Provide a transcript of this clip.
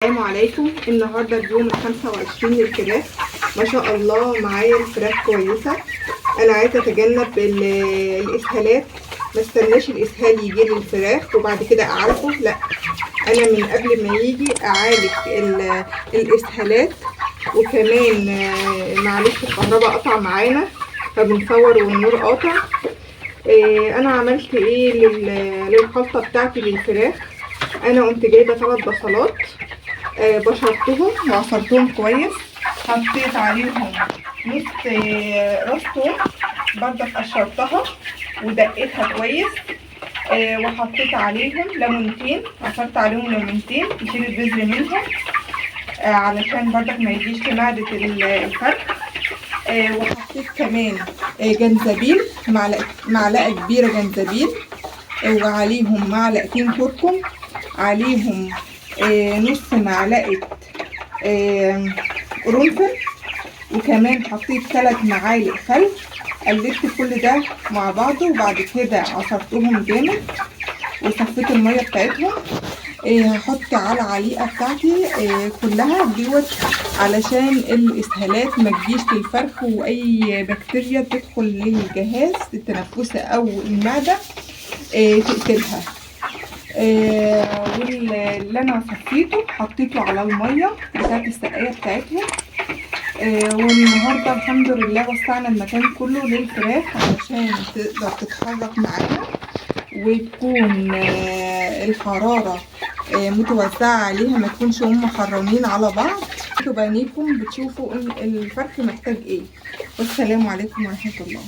السلام عليكم. النهارده اليوم 25 للفراخ. ما شاء الله معايا الفراخ كويسة. انا عايزه اتجنب الاسهالات، ما استناش الاسهال يجي للفراخ وبعد كده اعالجه، لا انا من قبل ما يجي اعالج الاسهالات. وكمان معلش الكهرباء قطع معانا فبنصور والنور قاطع. انا عملت ايه للخلطه بتاعتي للفراخ؟ انا قمت جايبه 3 بصلات، بشرتهم وعصرتهم كويس، حطيت عليهم نص راس توم برضك قشرتها ودقيتها كويس، وحطيت عليهم ليمونتين، عصرت عليهم ليمونتين نشيل البذر منهم علشان برضك ما يجيش في معدة الفرخ. وحطيت كمان جنزبيل، معلقة كبيرة جنزبيل، وعليهم معلقتين كركم، عليهم نص معلقة قرنفل، وكمان حطيت 3 معالق خل. قلبت كل ده مع بعضه وبعد كده عصرتهم جامد وصفيت المية بتاعتهم. هحط على العليقة بتاعتي كلها دوت علشان الاسهالات ما تجيش للفرخ واي بكتيريا تدخل للجهاز التنفسي او المعدة تقتلها. واللي انا صفيته حطيته على المية بتاعت السقاية بتاعتهم. والنهارده الحمد لله وسعنا المكان كله للفراخ علشان تقدر تتحرك معانا وتكون الحرارة متوزعة عليها، ما تكونش هم حرانين على بعض. انتوا بعينيكم بتشوفوا ان الفرخ محتاج ايه. والسلام عليكم ورحمة الله.